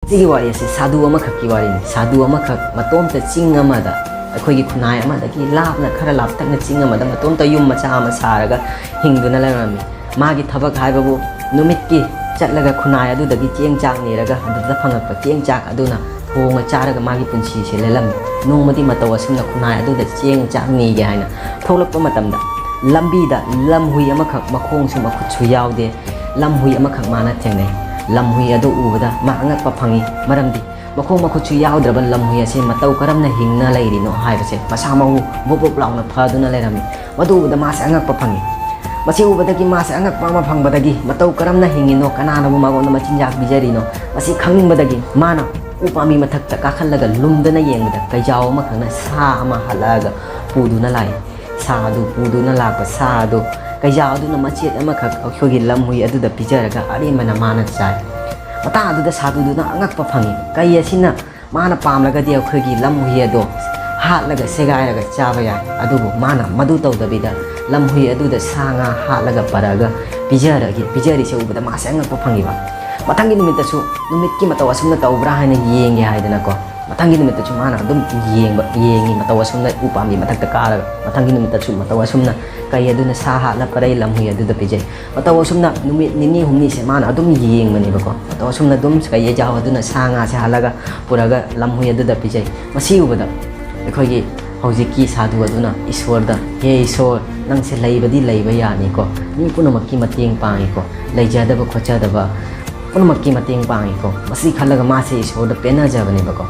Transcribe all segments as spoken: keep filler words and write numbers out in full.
ꯁꯤꯒꯤ ꯋꯥꯔꯤ ꯑꯁꯤ ꯁꯥꯗꯨ ꯑꯃꯈꯛꯀꯤ ꯋꯥꯔꯤꯅꯤ꯫ ꯁꯥꯗꯨ ꯑꯃꯈꯛ ꯃꯇꯣꯝꯇ ꯆꯤꯡ ꯑꯃꯗ, ꯑꯩꯈꯣꯏꯒꯤ ꯈꯨꯟꯅꯥꯏ ꯑꯃꯗꯒꯤ ꯂꯥꯞꯅ, ꯈꯔ ꯂꯥꯞꯇꯛꯅ ꯆꯤꯡ ꯑꯃꯗ ꯃꯇꯣꯝꯇ ꯌꯨꯝ ꯃꯆꯥ ꯑꯃ ꯁꯥꯔꯒ ꯍꯤꯡꯗꯨꯅ ꯂꯩꯔꯝꯃꯤ꯫ ꯃꯥꯒꯤ ꯊꯕꯛ ꯍꯥꯏꯕꯕꯨ ꯅꯨꯃꯤꯠꯀꯤ ꯆꯠꯂꯒ ꯈꯨꯟꯅꯥꯏ ꯑꯗꯨꯗꯒꯤ ꯆꯦꯡ ꯆꯥꯛ ꯅꯤꯔꯒ ꯑꯗꯨꯗ ꯐꯪꯉꯛꯄ ꯆꯦꯡ ꯆꯥꯛ ꯑꯗꯨꯅ ꯊꯣꯡꯉ ꯆꯥꯔꯒ ꯃꯥꯒꯤ ꯄꯨꯟꯁꯤꯁꯦ ꯂꯦꯜꯂꯝꯃꯤ꯫ ꯅꯣꯡꯃꯗꯤ ꯃꯇꯧ ꯑꯁꯨꯝꯅ ꯈꯨꯟꯅꯥꯏ ꯑꯗꯨꯗ ꯆꯦꯡ ꯆꯥꯛ ꯅꯤꯒꯦ ꯍꯥꯏꯅ ꯊꯣꯛꯂꯛꯄ ꯃꯇꯝꯗ, ꯂꯝꯕꯤꯗ ꯂꯝꯍꯨꯏ ꯑꯃꯈꯛ, ꯃꯈꯣꯡꯁꯨ ꯃꯈꯨꯠꯁꯨ ꯌꯥꯎꯗꯦ, ꯂꯝꯍꯨꯏ ꯑꯃꯈꯛ ꯃꯥꯅ ꯊꯦꯡꯅꯩ꯫ ꯂꯝꯍꯨꯏ ꯑꯗꯨ ꯎꯕꯗ ꯃꯥ ꯑꯉꯛꯄ ꯐꯪꯉꯤ꯫ ꯃꯔꯝꯗꯤ ꯃꯈꯣꯡ ꯃꯈꯨꯠꯁꯨ ꯌꯥꯎꯗ꯭ꯔꯕ ꯂꯝꯍꯨꯏ ꯑꯁꯤ ꯃꯇꯧ ꯀꯔꯝꯅ ꯍꯤꯡꯅ ꯂꯩꯔꯤꯅꯣ ꯍꯥꯏꯕꯁꯦ, ꯃꯁꯥ ꯃꯎ ꯕꯨꯞ ꯕꯨꯞ ꯂꯥꯎꯅ ꯐꯗꯨꯅ ꯂꯩꯔꯝꯃꯤ꯫ ꯃꯗꯨ ꯎꯕꯗ ꯃꯥꯁꯦ ꯑꯉꯛꯄ ꯐꯪꯉꯤ꯫ ꯃꯁꯤ ꯎꯕꯗꯒꯤ ꯃꯥꯁꯦ ꯑꯉꯛꯄ ꯑꯃ ꯐꯪꯕꯗꯒꯤ, ꯃꯇꯧ ꯀꯔꯝꯅ ꯍꯤꯡꯉꯤꯅꯣ, ꯀꯅꯥꯅꯕꯨ ꯃꯉꯣꯟꯗ ꯃꯆꯤꯟꯖꯥꯛ ꯄꯤꯖꯔꯤꯅꯣ, ꯃꯁꯤ ꯈꯪꯅꯤꯡꯕꯗꯒꯤ ꯃꯥꯅ ꯎ ꯄꯥꯝꯕꯤ ꯃꯊꯛꯇ ꯀꯥꯈꯠꯂꯒ ꯂꯨꯝꯗꯅ ꯌꯦꯡꯕꯗ, ꯀꯩꯖꯥꯎ ꯑꯃꯈꯛꯅ ꯁꯥ ꯑꯃ ꯍꯥꯠꯂꯛꯑꯒ ꯄꯨꯗꯨꯅ ꯂꯥꯛꯏ꯫ ꯁꯥ ꯑꯗꯨ ꯄꯨꯗꯨꯅ ꯂꯥꯛꯄ ꯁꯥ ꯑꯗꯨ ꯀꯩꯖꯥꯎ ꯑꯗꯨꯅ ꯃꯆꯦꯠ ꯑꯃꯈꯛ ꯑꯩꯈꯣꯏꯒꯤ ꯂꯝꯍꯨꯏ ꯑꯗꯨꯗ ꯄꯤꯖꯔꯒ ꯑꯔꯦꯝꯕꯅ ꯃꯥꯅ ꯆꯥꯏ꯫ ꯃꯇꯥꯡ ꯑꯗꯨꯗ ꯁꯥꯗꯨꯗꯨꯅ ꯑꯉꯛꯄ ꯐꯪꯉꯤ꯫ ꯀꯩ ꯑꯁꯤꯅ ꯃꯥꯅ ꯄꯥꯝꯂꯒꯗꯤ ꯑꯩꯈꯣꯏꯒꯤ ꯂꯝꯍꯨꯏ ꯑꯗꯣ ꯍꯥꯠꯂꯒ ꯁꯦꯒꯥꯏꯔꯒ ꯆꯥꯕ ꯌꯥꯏ꯫ ꯑꯗꯨꯕꯨ ꯃꯥꯅ ꯃꯗꯨ ꯇꯧꯗꯕꯤꯗ ꯂꯝꯍꯨꯏ ꯑꯗꯨꯗ ꯁꯥ ꯉꯥ ꯍꯥꯠꯂꯒ ꯄꯔꯛꯑꯒ ꯄꯤꯖꯔꯒ, ꯄꯤꯖꯔꯤꯁꯦ ꯎꯕꯗ ꯃꯥꯁꯦ ꯑꯉꯛꯄ ꯐꯪꯉꯤꯕ꯫ ꯃꯊꯪꯒꯤ ꯅꯨꯃꯤꯠꯇꯁꯨ ꯅꯨꯃꯤꯠꯀꯤ ꯃꯇꯧ ꯑꯁꯨꯝꯅ ꯇꯧꯕ꯭ꯔꯥ ꯍꯥꯏꯅ ꯌꯦꯡꯒꯦ ꯍꯥꯏꯗꯅꯀꯣ, ꯃꯊꯪꯒꯤ ꯅꯨꯃꯤꯠꯇꯁꯨ ꯃꯥꯅ ꯑꯗꯨꯝ ꯌꯦꯡꯕ, ꯌꯦꯡꯉꯤ, ꯃꯇꯧ ꯑꯁꯨꯝꯅ ꯎ ꯄꯥꯝꯕꯤ ꯃꯊꯛꯇ ꯀꯥꯔꯒ꯫ ꯃꯊꯪꯒꯤ ꯅꯨꯃꯤꯠꯇꯁꯨ ꯃꯇꯧ ꯑꯁꯨꯝꯅ ꯀꯩ ꯑꯗꯨꯅ ꯁꯥ ꯍꯥꯠꯂ ꯄꯔꯩ ꯂꯝꯍꯨꯏ ꯑꯗꯨꯗ ꯄꯤꯖꯩ꯫ ꯃꯇꯧ ꯑꯁꯨꯝꯅ ꯅꯨꯃꯤꯠ ꯅꯤꯅꯤ ꯍꯨꯝꯅꯤꯁꯦ ꯃꯥꯅ ꯑꯗꯨꯝ ꯌꯦꯡꯕꯅꯦꯕꯀꯣ꯫ ꯃꯇꯧ ꯑꯁꯨꯝꯅ ꯑꯗꯨꯝ ꯀꯩꯖꯥꯎ ꯑꯗꯨꯅ ꯁꯥ ꯉꯥꯁꯦ ꯍꯥꯠꯂꯒ ꯄꯨꯔꯒ ꯂꯝꯍꯨꯏ ꯑꯗꯨꯗ ꯄꯤꯖꯩ꯫ ꯃꯁꯤ ꯎꯕꯗ ꯑꯩꯈꯣꯏꯒꯤ ꯍꯧꯖꯤꯛꯀꯤ ꯁꯥꯗꯨ ꯑꯗꯨꯅ ꯏꯁꯣꯔꯗ, "ꯍꯦ ꯏꯁꯣꯔ, ꯅꯪꯁꯦ ꯂꯩꯕꯗꯤ ꯂꯩꯕ ꯌꯥꯅꯤꯀꯣ, ꯃꯤ ꯄꯨꯝꯅꯃꯛꯀꯤ ꯃꯇꯦꯡ ꯄꯥꯡꯉꯤꯀꯣ, ꯂꯩꯖꯗꯕ ꯈꯣꯠꯆꯗꯕ ꯄꯨꯝꯅꯃꯛꯀꯤ ꯃꯇꯦꯡ ꯄꯥꯡꯉꯤꯀꯣ", ꯃꯁꯤ ꯈꯜꯂꯒ ꯃꯥꯁꯦ ꯏꯁꯣꯔꯗ ꯄꯦꯟꯅꯖꯕꯅꯦꯕꯀꯣ꯫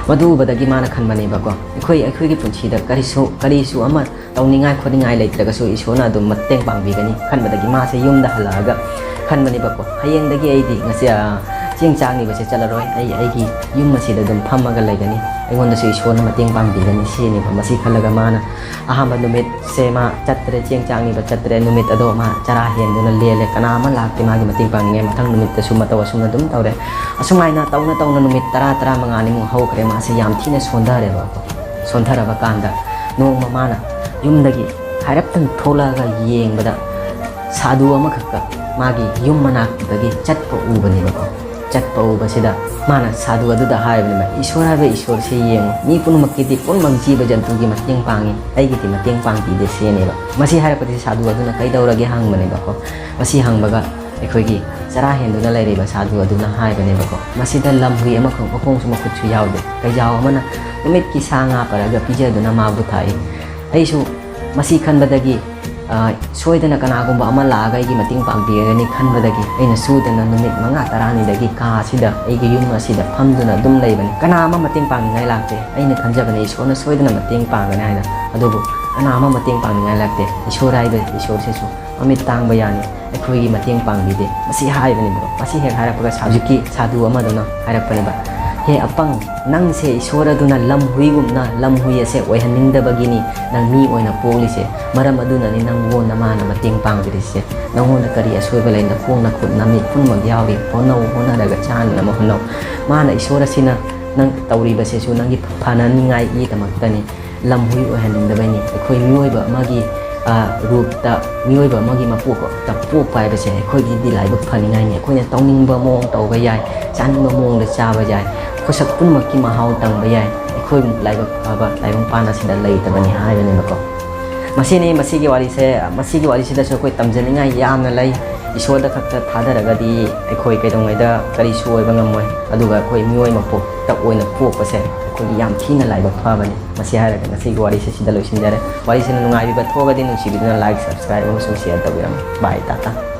ꯃꯗꯨ ꯎꯕꯗꯒꯤ ꯃꯥꯅ ꯈꯟꯕꯅꯦꯕꯀꯣ, ꯑꯩꯈꯣꯏ, ꯑꯩꯈꯣꯏꯒꯤ ꯄꯨꯟꯁꯤꯗ ꯀꯔꯤꯁꯨ, ꯀꯔꯤꯁꯨ ꯑꯃ ꯇꯧꯅꯤꯡꯉꯥꯏ ꯈꯣꯠꯅꯤꯡꯉꯥꯏ ꯂꯩꯇ꯭ꯔꯒꯁꯨ ꯏꯁꯣꯔꯅ ꯑꯗꯨꯝ ꯃꯇꯦꯡ ꯄꯥꯡꯕꯤꯒꯅꯤ ꯈꯟꯕꯗꯒꯤ ꯃꯥꯁꯦ ꯌꯨꯝꯗ ꯍꯜꯂꯛꯑꯒ ꯈꯟꯕꯅꯦꯕꯀꯣ, "ꯍꯌꯦꯡꯗꯒꯤ ꯑꯩꯗꯤ ꯉꯁꯤ, ꯑ, ꯆꯦꯡ ꯆꯥꯛ ꯅꯤꯕꯁꯦ ꯆꯠꯂꯔꯣꯏ꯫ ꯑꯩ ꯑꯩꯒꯤ ꯌꯨꯝ ꯑꯁꯤꯗ ꯑꯗꯨꯝ ꯐꯝꯃꯒ ꯂꯩꯒꯅꯤ꯫ ꯑꯩꯉꯣꯟꯗꯁꯨ ꯏꯁꯣꯔꯅ ꯃꯇꯦꯡ ꯄꯥꯡꯕꯤꯒꯅꯤ", ꯁꯤꯅꯦꯕ꯫ ꯃꯁꯤ ꯈꯜꯂꯒ ꯃꯥꯅ ꯑꯍꯥꯟꯕ ꯅꯨꯃꯤꯠꯁꯦ ꯃꯥ ꯆꯠꯇ꯭ꯔꯦ, ꯆꯦꯡ ꯆꯥꯛ ꯅꯤꯕ ꯆꯠꯇ꯭ꯔꯦ꯫ ꯅꯨꯃꯤꯠ ꯑꯗꯣ ꯃꯥ ꯆꯔꯥ ꯍꯦꯟꯗꯨꯅ ꯂꯦꯜꯂꯦ꯫ ꯀꯅꯥ ꯑꯃ ꯂꯥꯛꯇꯦ ꯃꯥꯒꯤ ꯃꯇꯦꯡ ꯄꯥꯡꯅꯤꯡꯉꯥꯏ꯫ ꯃꯊꯪ ꯅꯨꯃꯤꯠꯇꯁꯨ ꯃꯇꯧ ꯑꯁꯨꯝꯅ ꯑꯗꯨꯝ ꯇꯧꯔꯦ꯫ ꯑꯁꯨꯃꯥꯏꯅ ꯇꯧꯅ ꯇꯧꯅ ꯅꯨꯃꯤꯠ ꯇꯔꯥ, ꯇꯔꯥꯃꯉꯥꯅꯤꯃꯨꯛ ꯍꯧꯈ꯭ꯔꯦ꯫ ꯃꯥꯁꯦ ꯌꯥꯝ ꯊꯤꯅ ꯁꯣꯟꯊꯔꯦꯕꯀꯣ꯫ ꯁꯣꯟꯊꯔꯕ ꯀꯥꯟꯗ ꯅꯣꯡꯃ ꯃꯥꯅ ꯌꯨꯝꯗꯒꯤ ꯍꯥꯏꯔꯞꯇꯪ ꯊꯣꯛꯂꯛꯑꯒ ꯌꯦꯡꯕꯗ ꯁꯥꯗꯨ ꯑꯃꯈꯛꯀ ꯃꯥꯒꯤ ꯌꯨꯝ ꯃꯅꯥꯛꯇꯨꯗꯒꯤ ꯆꯠꯄ ꯎꯕꯅꯦꯕꯀꯣ꯫ ꯆꯠꯄ ꯎꯕꯁꯤꯗ ꯃꯥꯅ ꯁꯥꯗꯨ ꯑꯗꯨꯗ ꯍꯥꯏꯕꯅꯦꯕ, "ꯏꯁꯣꯔ ꯍꯥꯏꯕ ꯏꯁꯣꯔꯁꯤ ꯌꯦꯡꯉꯨ, ꯃꯤ ꯄꯨꯝꯅꯃꯛꯀꯤꯗꯤ ꯄꯨꯝꯅꯃꯛ ꯖꯤꯕ ꯖꯟꯇꯨꯒꯤ ꯃꯇꯦꯡ ꯄꯥꯡꯉꯤ, ꯑꯩꯒꯤꯗꯤ ꯃꯇꯦꯡ ꯄꯥꯡꯕꯤꯗꯦ" ꯁꯤꯅꯦꯕ꯫ ꯃꯁꯤ ꯍꯥꯏꯔꯛꯄꯗꯤ ꯁꯥꯗꯨ ꯑꯗꯨꯅ ꯀꯩꯗꯧꯔꯒꯦ ꯍꯪꯕꯅꯦꯕꯀꯣ꯫ ꯃꯁꯤ ꯍꯪꯕꯒ ꯑꯩꯈꯣꯏꯒꯤ ꯆꯔꯥ ꯍꯦꯟꯗꯨꯅ ꯂꯩꯔꯤꯕ ꯁꯥꯗꯨ ꯑꯗꯨꯅ ꯍꯥꯏꯕꯅꯦꯕꯀꯣ, ꯃꯁꯤꯗ ꯂꯝꯍꯨꯏ ꯑꯃꯈꯛ ꯃꯈꯣꯡꯁꯨ ꯃꯈꯨꯠꯁꯨ ꯌꯥꯎꯗꯦ, ꯀꯩꯖꯥꯎ ꯑꯃꯅ ꯅꯨꯃꯤꯠꯀꯤ ꯁꯥ ꯉꯥ ꯄꯔꯒ ꯄꯤꯖꯗꯨꯅ ꯃꯥꯕꯨ ꯊꯥꯛꯏ꯫ ꯑꯩꯁꯨ ꯃꯁꯤ ꯈꯟꯕꯗꯒꯤ, ꯑ, ꯁꯣꯏꯗꯅ ꯀꯅꯥꯒꯨꯝꯕ ꯑꯃ ꯂꯥꯛꯑꯒ ꯑꯩꯒꯤ ꯃꯇꯦꯡ ꯄꯥꯡꯕꯤꯔꯒꯅꯤ ꯈꯟꯕꯗꯒꯤ ꯑꯩꯅ ꯁꯨꯗꯅ ꯅꯨꯃꯤꯠ ꯃꯉꯥ ꯇꯔꯥꯅꯤꯗꯒꯤ ꯀꯥ ꯑꯁꯤꯗ, ꯑꯩꯒꯤ ꯌꯨꯝ ꯑꯁꯤꯗ ꯐꯝꯗꯨꯅ ꯑꯗꯨꯝ ꯂꯩꯕꯅꯤ꯫ ꯀꯅꯥ ꯑꯃ ꯃꯇꯦꯡ ꯄꯥꯡꯅꯤꯡꯉꯥꯏ ꯂꯥꯛꯇꯦ꯫ ꯑꯩꯅ ꯈꯟꯖꯕꯅꯤ ꯏꯁꯣꯔꯅ ꯁꯣꯏꯗꯅ ꯃꯇꯦꯡ ꯄꯥꯡꯒꯅꯤ ꯍꯥꯏꯅ, ꯑꯗꯨꯕꯨ ꯀꯅꯥ ꯑꯃ ꯃꯇꯦꯡ ꯄꯥꯡꯅꯤꯡꯉꯥꯏ ꯂꯥꯛꯇꯦ꯫ ꯏꯁꯣꯔ ꯍꯥꯏꯕ ꯏꯁꯣꯔꯁꯤꯁꯨ ꯃꯃꯤꯠ ꯇꯥꯡꯕ ꯌꯥꯅꯤ, ꯑꯩꯈꯣꯏꯒꯤ ꯃꯇꯦꯡ ꯄꯥꯡꯕꯤꯗꯦ꯫ ꯃꯁꯤ ꯍꯥꯏꯕꯅꯦꯕ꯫ ꯃꯁꯤ ꯍꯦꯛ ꯍꯥꯏꯔꯛꯄꯒ ꯍꯧꯖꯤꯛꯀꯤ ꯁꯥꯗꯨ ꯑꯃꯗꯨꯅ ꯍꯥꯏꯔꯛꯄꯅꯦꯕ, "ꯍꯦ ꯑꯄꯪ, ꯅꯪꯁꯦ ꯏꯁꯣꯔ ꯑꯗꯨꯅ ꯂꯝꯍꯨꯏꯒꯨꯝꯅ ꯂꯝꯍꯨꯏ ꯑꯁꯦ ꯑꯣꯏꯍꯟꯅꯤꯡꯗꯕꯒꯤꯅꯤ ꯅꯪ ꯃꯤ ꯑꯣꯏꯅ ꯄꯣꯛꯂꯤꯁꯦ꯫ ꯃꯔꯝ ꯑꯗꯨꯅꯅꯤ ꯅꯪꯕꯨ ꯅꯃꯥꯅ ꯃꯇꯦꯡ ꯄꯥꯡꯗ꯭ꯔꯤꯁꯦ꯫ ꯅꯪꯉꯣꯟꯗ ꯀꯔꯤ ꯑꯁꯣꯏꯕ ꯂꯩ? ꯅꯈꯣꯡ ꯅꯈꯨꯠ ꯅꯃꯤꯠ ꯄꯨꯝꯅꯃꯛ ꯌꯥꯎꯔꯤ꯫ ꯍꯣꯠꯅꯧ, ꯍꯣꯠꯅꯔꯒ ꯆꯥꯅꯅꯕ ꯍꯣꯠꯅꯧ"꯫ ꯃꯥꯅ, ꯏꯁꯣꯔ ꯑꯁꯤꯅ ꯅꯪ ꯇꯧꯔꯤꯕꯁꯤꯁꯨ ꯅꯪꯒꯤ ꯐꯅꯅꯤꯡꯉꯥꯏꯒꯤꯗꯃꯛꯇꯅꯤ꯫ ꯂꯝꯍꯨꯏ ꯑꯣꯏꯍꯟꯅꯤꯡꯗꯕꯩꯅꯤ꯫ ꯑꯩꯈꯣꯏ ꯃꯤꯑꯣꯏꯕ ꯑꯃꯒꯤ, ꯑ, ꯔꯨꯞꯇ, ꯃꯤꯑꯣꯏꯕ ꯑꯃꯒꯤ ꯃꯄꯣꯛꯇ ꯄꯣꯛꯄ ꯍꯥꯏꯕꯁꯦ ꯑꯩꯈꯣꯏꯒꯤꯗꯤ ꯂꯥꯏꯕꯛ ꯐꯅꯤꯡꯉꯥꯏꯅꯤ꯫ ꯑꯩꯈꯣꯏꯅ ꯇꯧꯅꯤꯡꯕ ꯃꯑꯣꯡ ꯇꯧꯕ ꯌꯥꯏ, ꯆꯥꯅꯤꯡꯕ ꯃꯑꯣꯡꯗ ꯆꯥꯕ ꯌꯥꯏ, ꯄꯣꯠꯁꯛ ꯄꯨꯝꯅꯃꯛꯀꯤ ꯃꯍꯥꯎ ꯇꯪꯕ ꯌꯥꯏ꯫ ꯑꯩꯈꯣꯏ ꯂꯥꯏꯕꯛ ꯐꯕ ꯇꯥꯏꯕꯪꯄꯥꯟ ꯑꯁꯤꯗ ꯂꯩꯇꯕꯅꯤ ꯍꯥꯏꯕꯅꯦꯕꯀꯣ꯫ ꯃꯁꯤꯅꯤ ꯃꯁꯤꯒꯤ ꯋꯥꯔꯤꯁꯦ꯫ ꯃꯁꯤꯒꯤ ꯋꯥꯔꯤꯁꯤꯗꯁꯨ ꯑꯩꯈꯣꯏ ꯇꯝꯖꯅꯤꯡꯉꯥꯏ ꯌꯥꯝꯅ ꯂꯩ꯫ ꯏꯁꯣꯔꯗ ꯈꯛꯇ ꯊꯥꯗꯔꯒꯗꯤ ꯑꯩꯈꯣꯏ ꯀꯩꯗꯧꯉꯩꯗ ꯀꯔꯤꯁꯨ ꯑꯣꯏꯕ ꯉꯝꯃꯣꯏ꯫ ꯑꯗꯨꯒ ꯑꯩꯈꯣꯏ ꯃꯤꯑꯣꯏ ꯃꯄꯣꯛꯇ ꯑꯣꯏꯅ ꯄꯣꯛꯄꯁꯦ ꯑꯩꯈꯣꯏꯒꯤ ꯌꯥꯝ ꯊꯤꯅ ꯂꯥꯏꯕꯛ ꯐꯕꯅꯤ꯫ ꯃꯁꯤ ꯍꯥꯏꯔꯒ ꯉꯁꯤꯒꯤ ꯋꯥꯔꯤꯁꯦ ꯁꯤꯗ ꯂꯣꯏꯁꯤꯟꯖꯔꯦ꯫ ꯋꯥꯔꯤꯁꯤꯅ ꯅꯨꯡꯉꯥꯏꯕꯤꯕ ꯊꯣꯛꯑꯒꯗꯤ ꯅꯨꯡꯁꯤꯕꯤꯗꯨꯅ like, subscribe ꯑꯃꯁꯨꯡ share ꯇꯧꯕꯤꯔꯝꯃꯨ꯫ Bye, ꯇꯥꯇꯥ꯫